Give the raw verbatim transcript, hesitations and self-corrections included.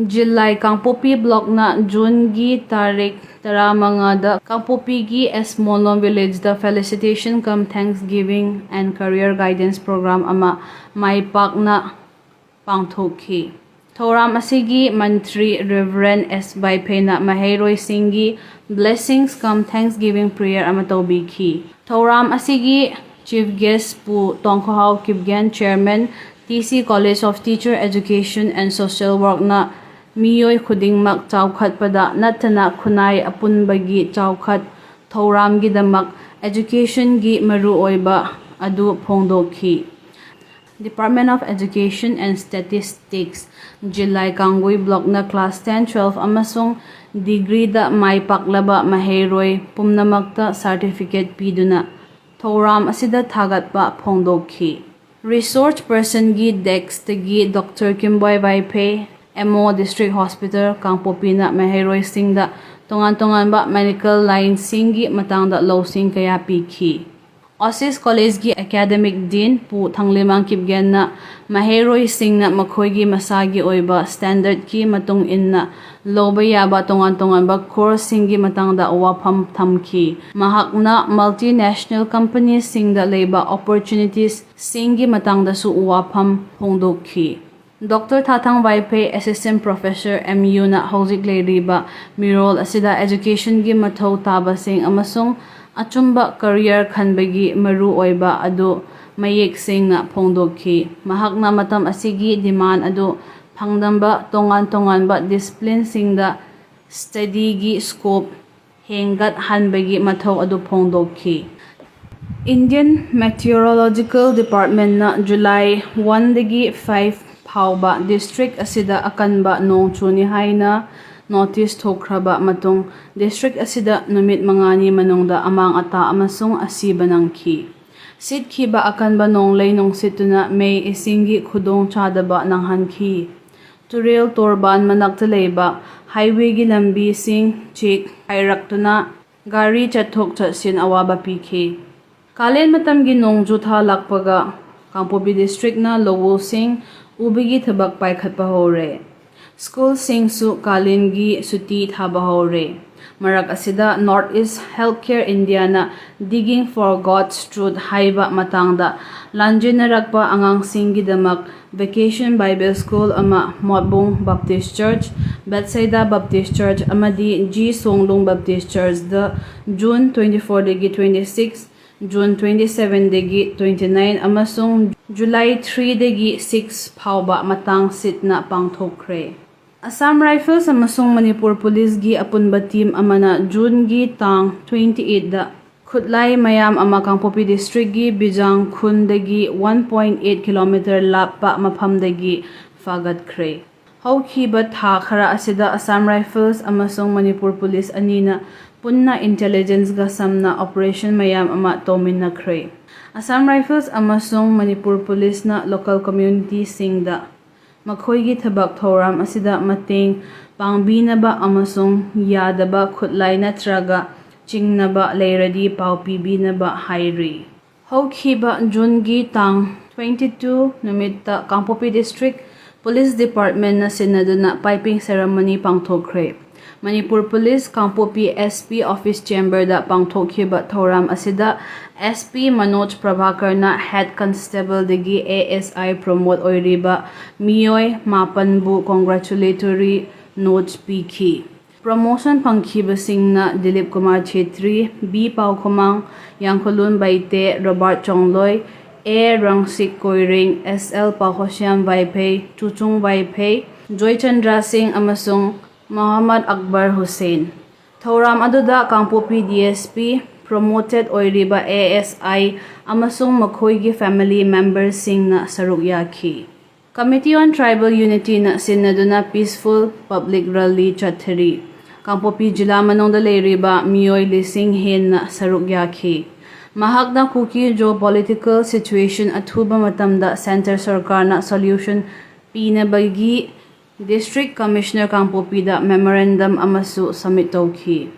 ꯖꯤꯂꯥꯏ ꯀꯥꯡꯄꯣꯛꯄꯤ ꯕ꯭ꯂꯣꯛꯅ ꯖꯨꯟꯒꯤ ꯇꯥꯔꯤꯛ ꯇꯔꯥꯃꯉꯥꯗ ꯀꯥꯡꯄꯣꯛꯄꯤꯒꯤ ꯑꯦꯁꯃꯣꯂꯣꯝ ꯚꯤꯂꯦꯖꯗ Felicitation cum Thanksgiving and Career Guidance Program ꯑꯃ ꯃꯥꯏ ꯄꯥꯛꯅ ꯄꯥꯡꯊꯣꯛꯈꯤ꯫ ꯊꯧꯔꯝ ꯑꯁꯤꯒꯤ ꯃꯟꯇ꯭ꯔꯤ Reverend S ꯕꯥꯏꯐꯩꯅ ꯃꯍꯩꯔꯣꯏꯁꯤꯡꯒꯤ Blessings cum Thanksgiving Prayer ꯑꯃ ꯇꯧꯕꯤꯈꯤ꯫ ꯊꯧꯔꯝ ꯑꯁꯤꯒꯤ Chief Guest ꯄꯨ ꯇꯣꯡꯈꯍꯥꯎ Kipgen, Chairman, T C College of Teacher Education and Social Workꯅ ꯃꯤꯑꯣꯏ ꯈꯨꯗꯤꯡꯃꯛ ꯆꯥꯎꯈꯠꯄꯗ ꯅꯠꯇꯅ ꯈꯨꯟꯅꯥꯏ ꯑꯄꯨꯟꯕꯒꯤ ꯆꯥꯎꯈꯠ ꯊꯧꯔꯥꯡꯒꯤꯗꯃꯛ educationꯒꯤ ꯃꯔꯨꯑꯣꯏꯕ ꯑꯗꯨ ꯐꯣꯡꯗꯣꯛꯈꯤ꯫ Department of Education and Statistics, ꯖꯤꯂꯥꯏ ꯀꯥꯡꯒꯨꯏ ꯕ꯭ꯂꯣꯛꯅ class ten, twelve ꯑꯃꯁꯨꯡ degreeꯗ ꯃꯥꯏ ꯄꯥꯛꯂꯕ ꯃꯍꯩꯔꯣꯏ ꯄꯨꯝꯅꯃꯛꯇ certificate ꯄꯤꯗꯨꯅ ꯊꯧꯔꯝ ꯑꯁꯤꯗ ꯊꯥꯒꯠꯄ ꯐꯣꯡꯗꯣꯛꯈꯤ꯫ Resource personꯒꯤ deskꯇꯒꯤ Doctor ꯀꯤꯝꯕꯣꯏ ꯋꯥꯏꯐꯩ, M O District Hospital ꯀꯥꯡꯄꯣꯛꯄꯤꯅ ꯃꯍꯩꯔꯣꯏꯁꯤꯡꯗ ꯇꯣꯉꯥꯟ ꯇꯣꯉꯥꯟꯕ medical lineꯁꯤꯡꯒꯤ ꯃꯇꯥꯡꯗ ꯂꯧꯁꯤꯡ ꯀꯌꯥ ꯄꯤꯈꯤ꯫ ꯑꯣꯁꯤꯁ ꯀꯣꯂꯦꯖꯒꯤ academic dean ꯄꯨ ꯊꯥꯡꯂꯩꯃꯥꯡ ꯀꯤꯞꯒꯦꯟꯅ ꯃꯍꯩꯔꯣꯏꯁꯤꯡꯅ ꯃꯈꯣꯏꯒꯤ ꯃꯁꯥꯒꯤ ꯑꯣꯏꯕ standardꯀꯤ ꯃꯇꯨꯡ ꯏꯟꯅ ꯂꯧꯕ ꯌꯥꯕ ꯇꯣꯉꯥꯟ ꯇꯣꯉꯥꯟꯕ courseꯁꯤꯡꯒꯤ ꯃꯇꯥꯡꯗ ꯋꯥꯐꯝ ꯊꯝꯈꯤ꯫ ꯃꯍꯥꯛꯅ multinational companiesꯁꯤꯡꯗ ꯂꯩꯕ opportunitiesꯁꯤꯡꯒꯤ ꯃꯇꯥꯡꯗꯁꯨ ꯋꯥꯐꯝ ꯐꯣꯡꯗꯣꯛꯈꯤ꯫ Doctor ꯊꯥꯊꯥꯡ ꯋꯥꯏꯐꯩ, Assistant Professor, M Uꯅ ꯍꯧꯖꯤꯛ ꯂꯩꯔꯤꯕ ꯃꯤꯔꯣꯜ ꯑꯁꯤꯗ educationꯒꯤ ꯃꯊꯧ ꯇꯥꯕꯁꯤꯡ ꯑꯃꯁꯨꯡ ꯑꯆꯨꯝꯕ career ꯈꯟꯕꯒꯤ ꯃꯔꯨꯑꯣꯏꯕ ꯑꯗꯨ ꯃꯌꯦꯛ ꯁꯦꯡꯅ ꯐꯣꯡꯗꯣꯛꯈꯤ꯫ ꯃꯍꯥꯛꯅ ꯃꯇꯝ ꯑꯁꯤꯒꯤ demand ꯑꯗꯨ ꯐꯪꯗꯝꯕ ꯇꯣꯉꯥꯟ ꯇꯣꯉꯥꯟꯕ disciplineꯁꯤꯡꯗ studyꯒꯤ scope ꯍꯦꯟꯒꯠꯍꯟꯕꯒꯤ ꯃꯊꯧ ꯑꯗꯨ ꯐꯣꯡꯗꯣꯛꯈꯤ꯫ Indian Meteorological Departmentꯅ ꯖꯨꯂꯥꯏ oneꯗꯒꯤ five ꯐꯥꯎꯕ district ꯑꯁꯤꯗ ꯑꯀꯟꯕ ꯅꯣꯡ ꯆꯨꯅꯤ ꯍꯥꯏꯅ notice ꯊꯣꯛꯈ꯭ꯔꯕ ꯃꯇꯨꯡ, district ꯑꯁꯤꯗ ꯅꯨꯃꯤꯠ ꯃꯉꯥꯅꯤ ꯃꯅꯨꯡꯗ ꯑꯃꯥꯡ ꯑꯇꯥ ꯑꯃꯁꯨꯡ ꯑꯁꯤꯕ ꯅꯪꯈꯤ꯫ ꯁꯤꯠꯈꯤꯕ ꯑꯀꯟꯕ ꯅꯣꯡꯂꯩ ꯅꯨꯡꯁꯤꯠꯇꯨꯅ ꯃꯩ ꯏꯁꯤꯡꯒꯤ ꯈꯨꯗꯣꯡ ꯆꯥꯗꯕ ꯅꯪꯍꯟꯈꯤ꯫ ꯇꯨꯔꯦꯜ ꯇꯣꯔꯕꯥꯟ ꯃꯅꯥꯛꯇ ꯂꯩꯕ highwayꯒꯤ ꯂꯝꯕꯤꯁꯤꯡ ꯆꯦꯛ ꯍꯥꯏꯔꯛꯇꯨꯅ ꯒꯥꯔꯤ ꯆꯠꯊꯣꯛ ꯆꯠꯁꯤꯟ ꯑꯋꯥꯕ ꯄꯤꯈꯤ꯫ ꯀꯥꯂꯦꯟ ꯃꯇꯝꯒꯤ ꯅꯣꯡꯖꯨ ꯊꯥ ꯂꯥꯛꯄꯒ ꯀꯥꯡꯄꯣꯛꯄꯤ districtꯅ ꯂꯧꯎ ꯁꯤꯡ ꯎꯕꯒꯤ ꯊꯕꯛ ꯄꯥꯏꯈꯠꯄ ꯍꯧꯔꯦ꯫ ꯁ꯭ꯀꯨꯜꯁꯤꯡꯁꯨ ꯀꯥꯂꯦꯟꯒꯤ ꯁꯨꯇꯤ ꯊꯥꯕ ꯍꯧꯔꯦ꯫ ꯃꯔꯛ ꯑꯁꯤꯗ North East Healthcare Indiaꯅ Digging for God's Truth ꯍꯥꯏꯕ ꯃꯇꯥꯡꯗ ꯂꯥꯟꯖꯦꯟꯅꯔꯛꯄ ꯑꯉꯥꯡꯁꯤꯡꯒꯤꯗꯃꯛ Vacation Bible School ꯑꯃ ꯃꯣꯠꯕꯨꯡ Baptist Church, Bethsaida Baptist Church ꯑꯃꯗꯤ G ꯁꯣꯡꯂꯨꯡ Baptist Churchꯗ June twenty fourꯗꯒꯤ twenty six, June twenty sevenꯗꯒꯤ twenty nine ꯑꯃꯁꯨꯡ July threeꯗꯒꯤ six ꯐꯥꯎꯕ ꯃꯇꯥꯡ ꯁꯤꯠꯅ ꯄꯥꯡꯊꯣꯛꯈ꯭ꯔꯦ꯫ Assam Rifles ꯑꯃꯁꯨꯡ ꯃꯅꯤꯄꯨꯔ ꯄꯨꯂꯤꯁꯒꯤ ꯑꯄꯨꯟꯕ ꯇꯤꯝ ꯑꯃꯅ Juneꯒꯤ ꯇꯥꯡ twenty eightꯗ ꯈꯨꯠꯂꯥꯏ ꯃꯌꯥꯝ ꯑꯃ ꯀꯥꯡꯄꯣꯛꯄꯤ ꯗꯤꯁꯇ꯭ꯔꯤꯛꯀꯤ ꯕꯤꯖꯥꯡ ꯈꯨꯟꯗꯒꯤ one point eight kilometer ꯂꯥꯞꯄ ꯃꯐꯝꯗꯒꯤ ꯐꯥꯒꯠꯈ꯭ꯔꯦ꯫ ꯍꯧꯈꯤꯕ ꯊꯥ ꯈꯔ ꯑꯁꯤꯗ Assam Rifles ꯑꯃꯁꯨꯡ ꯃꯅꯤꯄꯨꯔ ꯄꯨꯂꯤꯁ ꯑꯅꯤꯅ ꯄꯨꯟꯅ intelligenceꯒ ꯁꯝꯅ operation ꯃꯌꯥꯝ ꯑꯃ ꯇꯧꯃꯤꯟꯅꯈ꯭ꯔꯦ꯫ Assam Rifles ꯑꯃꯁꯨꯡ ꯃꯅꯤꯄꯨꯔ ꯄꯨꯂꯤꯁꯅ local communityꯁꯤꯡꯗ ꯃꯈꯣꯏꯒꯤ ꯊꯕꯛ ꯊꯧꯔꯝ ꯑꯁꯤꯗ ꯃꯇꯦꯡ ꯄꯥꯡꯕꯤꯅꯕ ꯑꯃꯁꯨꯡ ꯌꯥꯗꯕ ꯈꯨꯠꯂꯥꯏ ꯅꯠꯇ꯭ꯔꯒ ꯆꯤꯡꯅꯕ ꯂꯩꯔꯗꯤ ꯄꯥꯎ ꯄꯤꯕꯤꯅꯕ ꯍꯥꯏꯔꯤ꯫ ꯍꯧꯈꯤꯕ Juneꯒꯤ ꯇꯥꯡ twenty two ꯅꯨꯃꯤꯠꯇ ꯀꯥꯡꯄꯣꯛꯄꯤ ꯗꯤꯁꯇ꯭ꯔꯤꯛ ꯄꯨꯂꯤꯁ ꯗꯤꯄꯥꯔꯠꯃꯦꯟꯅ ꯁꯤꯟꯅꯗꯨꯅ piping ceremony ꯄꯥꯡꯊꯣꯛꯈ꯭ꯔꯦ꯫ Manipur police Kangpokpi SP office chamberꯗ ꯄꯥꯡꯊꯣꯛꯈꯤꯕ ꯊꯧꯔꯝ ꯑꯁꯤꯗ SP Manoj ꯄ꯭ꯔꯚꯥꯀꯔꯅ head constableꯗꯒꯤ ASI promote ꯑꯣꯏꯔꯤꯕ ꯃꯤꯑꯣꯏ ꯃꯥꯄꯟꯕꯨ congratulatory notes ꯄꯤꯈꯤ꯫ Promotion ꯐꯪꯈꯤꯕꯁꯤꯡꯅ Dilip Kumar Khetri, B Paokhumang, Yangkhulun Beite, Robert Chongloi, A Rangsik Koireng, SL Paokhosiam Vaiphei, Chuchung Vaiphei, Joychandra Singh ꯑꯃꯁꯨꯡ ꯃꯣꯍꯝꯃꯗ ꯑꯛꯕꯔ ꯍꯨꯁꯦꯟ꯫ ꯊꯧꯔꯝ ꯑꯗꯨꯗ ꯀꯥꯡꯄꯣꯛꯄꯤ DSP promoted ꯑꯣꯏꯔꯤꯕ ASI ꯑꯃꯁꯨꯡ ꯃꯈꯣꯏꯒꯤ family memberꯁꯤꯡꯅ ꯁꯔꯨꯛ ꯌꯥꯈꯤ꯫ Committee on Tribal Unityꯅ ꯁꯤꯟꯅꯗꯨꯅ peaceful public rally ꯆꯠꯊꯔꯤ꯫ ꯀꯥꯡꯄꯣꯛꯄꯤ ꯖꯤꯂꯥ ꯃꯅꯨꯡꯗ ꯂꯩꯔꯤꯕ ꯃꯤꯑꯣꯏ ꯂꯤꯁꯤꯡ ꯍꯦꯟꯅ ꯁꯔꯨꯛ ꯌꯥꯈꯤ꯫ ꯃꯍꯥꯛꯅ ꯀꯨꯀꯤ ꯖꯣ political situation ꯑꯊꯨꯕ ꯃꯇꯝꯗ centre ꯁꯔꯀꯥꯔꯅ solution ꯄꯤꯅꯕꯒꯤ District Commissioner ꯀꯥꯡꯄꯣꯛꯄꯤꯗ memorandum ꯑꯃꯁꯨ submit ꯇꯧꯈꯤ꯫